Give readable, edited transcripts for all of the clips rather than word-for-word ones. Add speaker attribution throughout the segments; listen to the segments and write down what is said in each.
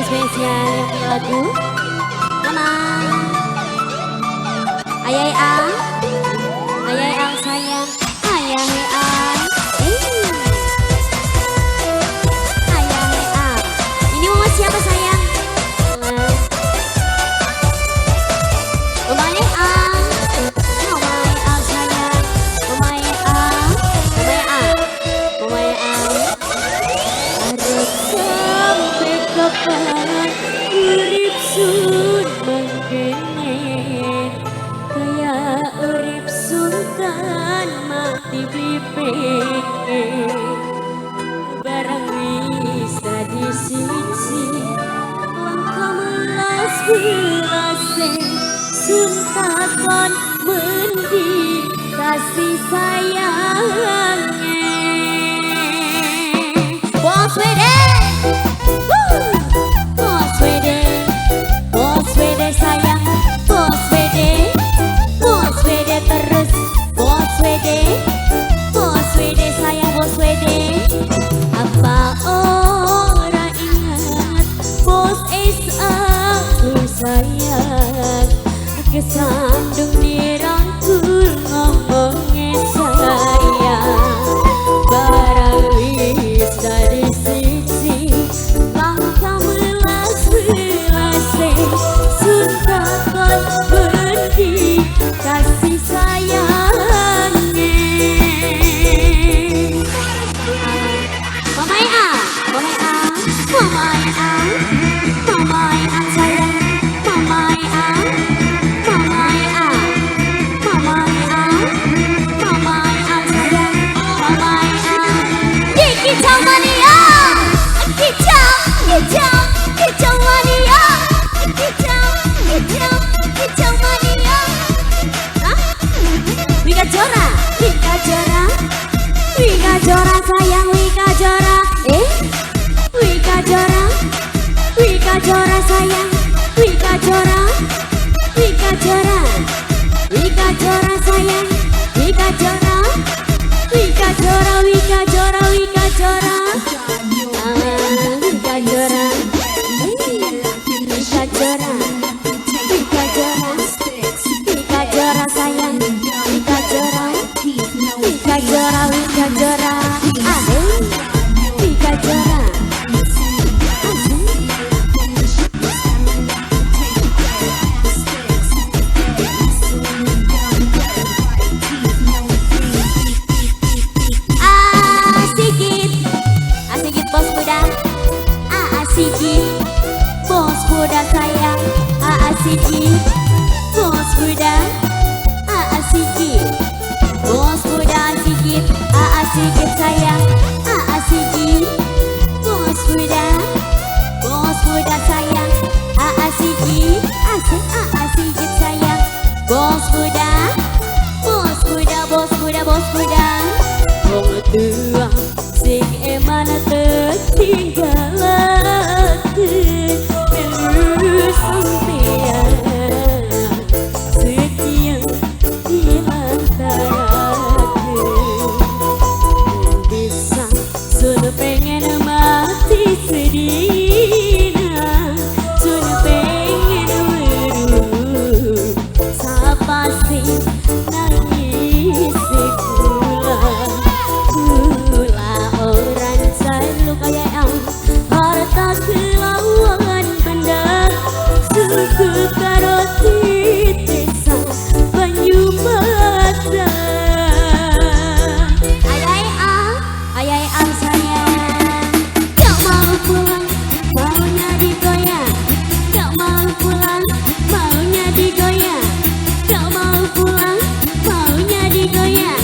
Speaker 1: Spesial yang punya lagu. Mama. Ayai ang. Ayai ang sayang. Ayai ang. Ayai ang. Ini mama siapa sayang? Mama ang. Mama ang sayang. Mama ang. Mama ang. Mama ang. Arep sampe kapan urip sun mangkene, kaya urip sungkan mati beli pengen. Barang wis dadi siji, langkah melas welase, sun takon mendi kasih sayange. Bos Wede, Bos Wede, Bos Wede sayang, Bos Wede, Bos Wede terus, Bos Wede, Bos Wede sayang, Bos Wede. Apa ora ingat Bos es aku sayang, kesandung dirangkul ngomongnya sayang. Barang wis dadi siji, langkah melas welase, sun takon mendi kasih sayange. Mamai a, mamai a, mamai a, mamai a sayang, mamai a, mamai a, mamai a, mamai a sayang, mamai a. Kicau mania, kicau, kicau, kicau mania, kicau, kicau, kicau mania. Hah? Wika Jora, Wika Jora, Wika Jora sayang, Wika Jora, Wika Jora, Wika Jora sayang, Wika Jora, Wika Jora, Wika Jora sayang, Wika Jora, Wika Jora, Wika Jora, Wika Jora, Wika Jora, Wika Jora, Wika Jora, Wika Jora sayang, Wika Jora, Wika Jora, Wika Jora, Wika Jora. Asigit, Asigit bos muda, Asigit bos muda sayang, Asigit bos muda, Asigit bos muda, Asigit, Asigit sayang, Asigit bos muda sayang, Asigit, Asik, Asigit sayang, bos muda, bos muda, bos muda, bos muda. Wong tua sing eman tetinggalaken, melu sampeyan setia dilantaraken. Bisa sun pengen mati sedina, sun pengen weruh sapa sing nangis kula. Kula orang jaluk kaya harta kelawan benda, suku karo titisan banyu mata. Ayai ang, ayai ang sayang, gak mau pulang maunya digoyang, gak mau pulang maunya digoyang, gak mau pulang maunya digoyang,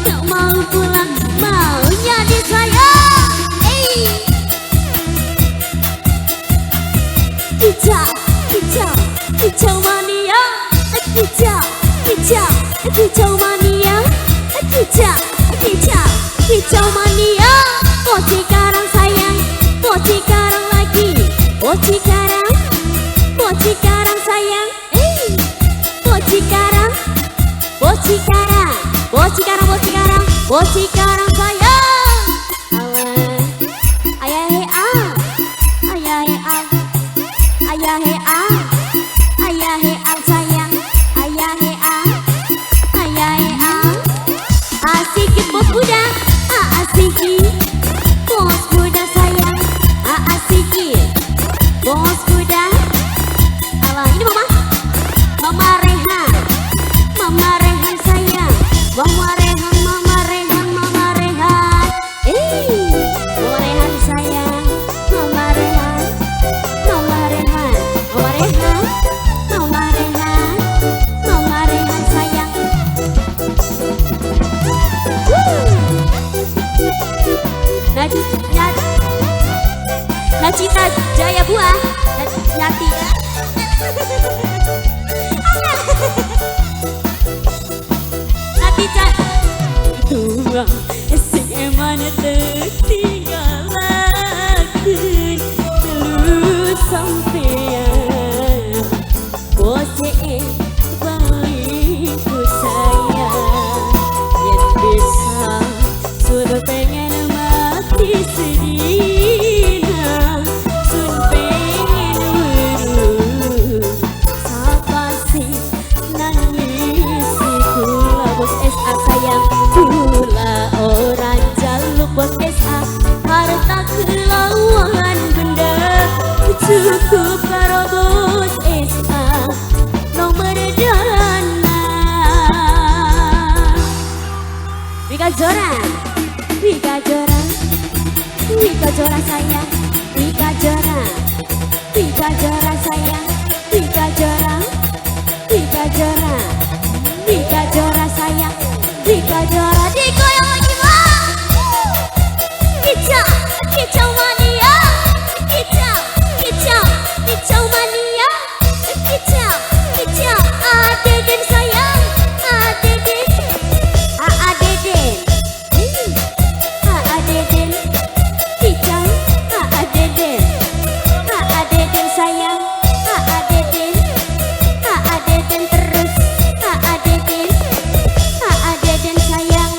Speaker 1: gak mau pulang maunya disayang. Kicau, kicau, kicau mania, kicau, kicau, kicau mania, kicau, kicau, kicau mania. Poci karang sayang, poci karang lagi, poci karang sayang, poci karang, poci karang, poci karang, poci karang, poci karang sayang. Alah, ayah ah, ayah ah. Cita Jaya Buah Nanti Nanti tua sing eman tinggalkan telu sampean bose paling ku sayang yen bisa sudah pengen mati sedina sun pengen weruh sapa sih nangis kula bos SA sayang kula ora jaluk bos SA harta kelawan benda cukup karo bos SA nomor dana. Wika Jora, Wika Jora, Wika Jora sayang, Wika Jora, Wika Jora sayang, Wika Jora, Wika Jora, Wika Jora sayang, Wika Jora digoyang lagi bang. Kicau, kicau mania, kicau, kicau, kicau mania, kicau, kicau, Adeden sayang, Adeden, Adeden, Adeden, kicau, Adeden, Adeden sayang, Adeden, Adeden terus, Adeden, Adeden sayang,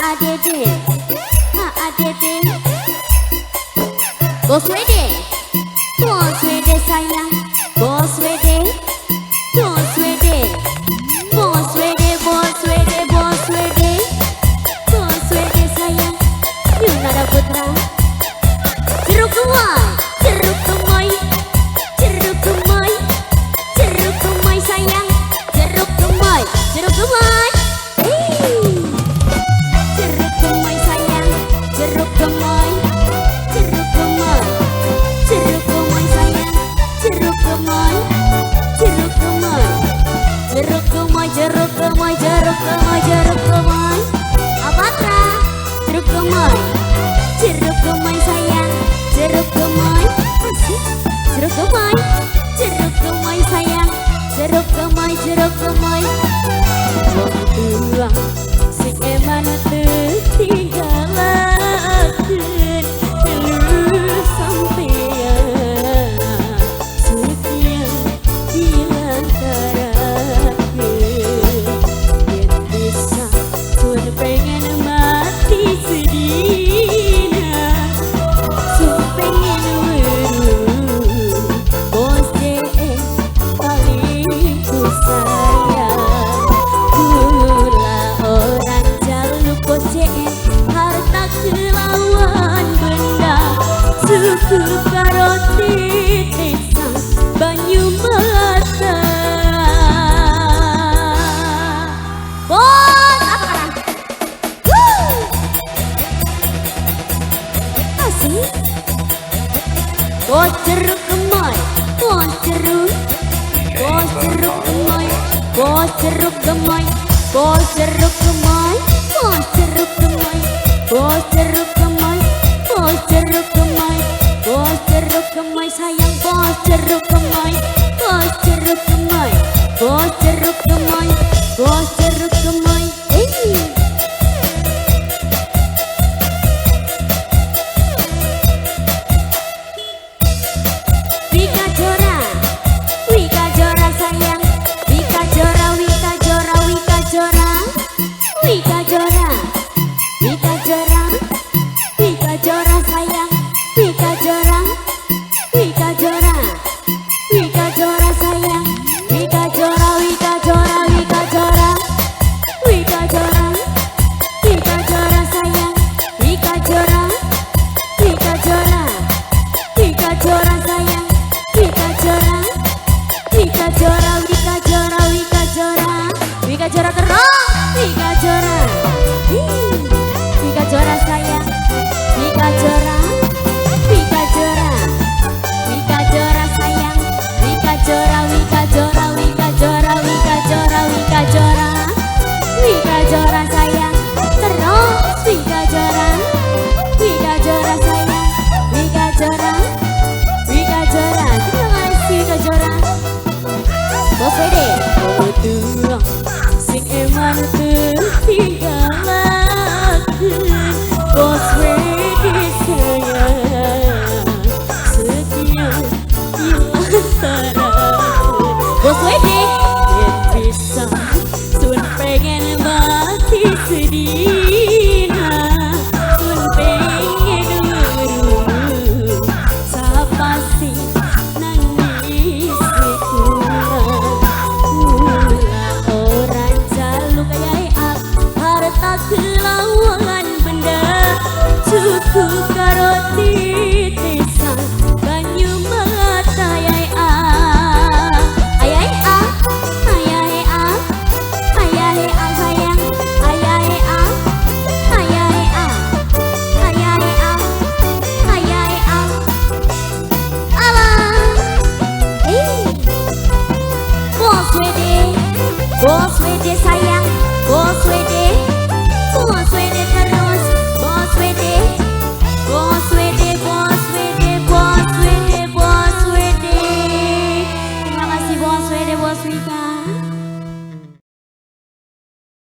Speaker 1: Adeden, Adeden. Bos WD, Bos WD sayang, Bos WD, Bos WD, Bos WD, Bos WD, Bos WD, Bos WD sayang, Yunara Putra. Jeruk gemoy, jeruk gemoy, jeruk gemoy, jeruk gemoy sayang, jeruk gemoy, jeruk gemoy. Jeruk gemoy sayang, jeruk gemoy, jeruk gemoy, jeruk gemoy sayang, jeruk gemoy, jeruk gemoy, jeruk gemoy, jeruk gemoy, jeruk gemoy, jeruk gemoy. Apatra, jeruk gemoy, jeruk gemoy sayang, jeruk gemoy, asik, jeruk gemoy, jeruk gemoy sayang, jeruk gemoy, jeruk gemoy. Wong tua sing eman tinggalkan telu sampean setia dilantaraken yen bisa sun pengen mati sedina sun pengen weruh bos JE paling ku sayang kula ora jaluk bos JE harta kelawan benda cukup karo titisan banyu mata. Bos apa karang? Asik. Bos jeruk gemoy, bos jeruk, bos jeruk gemoy, bos jeruk gemoy, bos jeruk gemoy, bos jeruk gemoy, bos jeruk gemoy, bos jeruk gemoy, bos jeruk gemoy sayang, bos jeruk gemoy, bos jeruk gemoy, bos jeruk gemoy, bos jeruk gemoy. Wika Jora, Wika Jora sayang, Wika Jora, Wika Jora, Wika Jora, Wika Jora, Wika Jora, Wika Jora sayang, Wika Jora, Wika Jora, Wika Jora sayang, Wika Jora, Wika Jora, Wika Jora, Wika Jora. Bos WD sayang, Bos WD, Bos WD terus, Bos WD, Bos WD, Bos WD, Bos WD, Bos WD. Terima kasih Bos WD, Bos Wika.